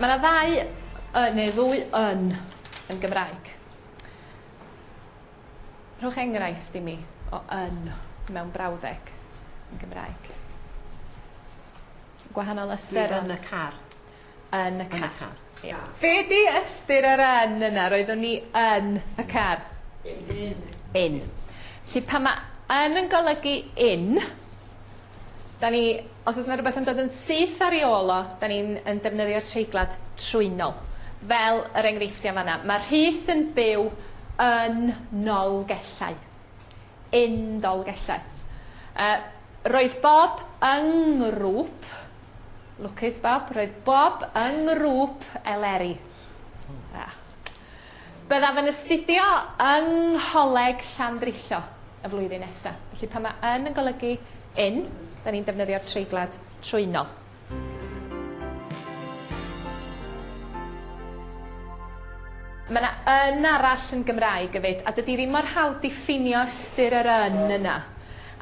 Mae yna ddau y neu ddwy yn yn Gymraeg. Rhowch enghraifft i mi o yn mewn brawddeg yn Gymraeg. Gwahanol ystyron. Dwi yn y car. Yn y car. Yn y car. Ia. Be di ystyr yr yn yna? Roeddwn ni yn y car. In. In. Felly pan mae yn yn golygu in, da ni, os oes yna rhywbeth yn dod yn syth ar ei ôl o, da ni'n yn defnyddio'r treiglad trwynol. Fel yr enghreifftiau fanna. Mae Rhys yn byw yn Nolgellau. In Dolgellau. Uh, roedd Bob yng ngrŵp Lwcus Bob, roedd Bob yng ngrŵp Eleri. Ah. Byddaf yn astudio yng Ngholeg Llandrillo y flwyddyn nesaf. Felly pan mae yn yn golygu in, da ni'n defnyddio'r treiglad trwynol. Mae yna yn arall yn Gymraeg hefyd, a dydy ddim mor hawdd diffinio ystyr yr yn yna.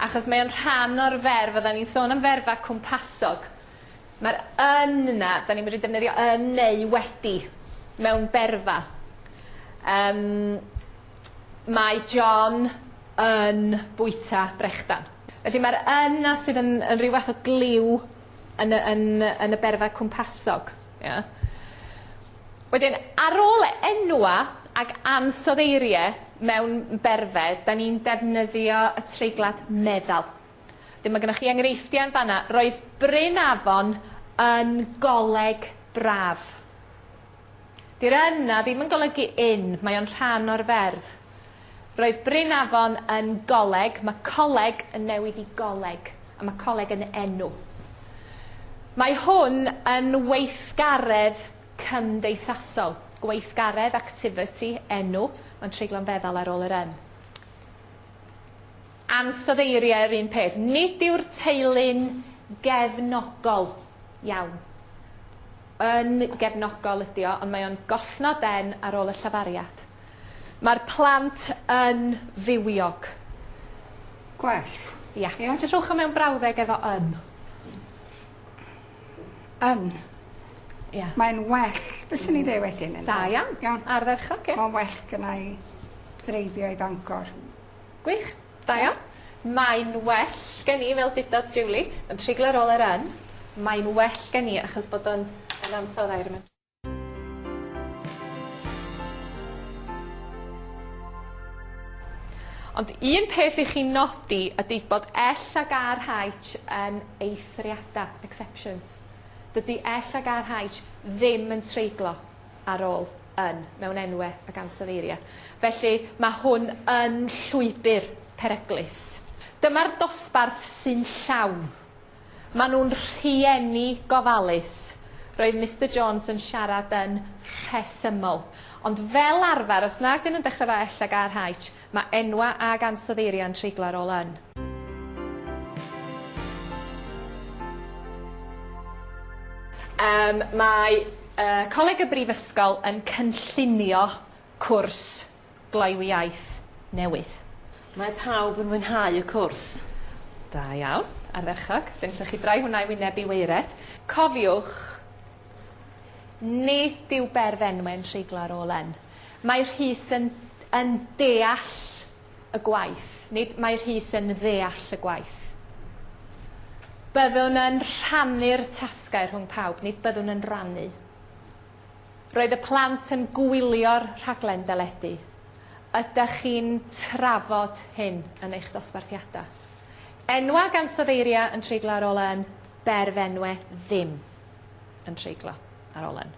Achos mae o'n rhan o'r ferf, oeddan ni'n sôn am ferfa cwmpasog. Mae'r yn yna, da ni'n medru defnyddio yn neu wedi mewn berfa. Um, mae John yn bwyta brechdan. Felly mae'r yn 'na sydd yn, yn rhyw fath o gliw yn y, yn, yn y berfa cwmpasog. Yeah. Wedyn, ar ôl enwa ag ansoddeiriau mewn berfe, da ni'n defnyddio y treiglad meddal. Wedyn mae gennych chi enghreifftiau yn fanna. Roedd Bryn Afon yn goleg braf. Di'r yn na ddim yn golygu in, mae o'n rhan o'r ferf. Roedd Bryn Afon yn goleg, mae coleg yn newid i goleg, a mae coleg yn enw. Mae hwn yn weithgaredd cymdeithasol. Gweithgaredd, activity, enw, mae'n treiglo'n feddal ar ôl yr yn. Ansoddeiriau yr un peth. Nid yw'r teulu'n gefnogol iawn. Yn gefnogol ydi o, ond mae o'n gollnod en ar ôl y llafariad. Mae'r plant yn fywiog. Gwell. Ia. Ia? Jyst rhowch o mewn brawddeg efo yn. Yn. Ia. Mae'n well, byswn i ddeud wedyn ynde? Da iawn. Iawn. Ardderchog, ie. Mae'n well gynna i dreifio i Fangor. Gwych. Da iawn. Mae'n well gen i, fel dudodd Julie, yn treiglo ar ôl yr yn, mae'n well gen i achos bod o'n yn ansoddair yma. Ond un peth i chi nodi ydy bod L ag RH yn eithriadau, exceptions. Dydy L ag RH ddim yn treiglo ar ôl yn mewn enwe ac ansoddeiriau. Felly mae hwn yn llwybr peryglus. Dyma'r dosbarth sy'n llawn. Maen nhw'n rhieni gofalus. Roedd Mister Jones yn siarad yn rhesymol. Ond fel arfer, os nag 'dyn nhw'n dechrau efo L ag RH, mae enwau ag ansoddeiriau yn treiglo ar ôl yn. Yym, mae yy Coleg y Brifysgol yn cynllunio cwrs gloywi iaith newydd. Mae pawb yn mwynhau y cwrs. Da iawn. Ardderchog. Fe allwch chi droi hwnna i wyneb i waered. Cofiwch, nid yw berfenwau'n treiglo ar ôl yn. Mae Rhys yn yn deall y gwaith, nid mae Rhys yn ddeall y gwaith. Byddwn yn rhannu'r tasgau rhwng pawb, nid byddwn yn rannu. Roedd y plant yn gwylio'r rhaglen deledu. Ydach chi'n trafod hyn yn eich dosbarthiadau? Enwau gan Sodeiria yn treiglo ar ôl yn, berfenwe ddim yn treiglo ar ôl yn.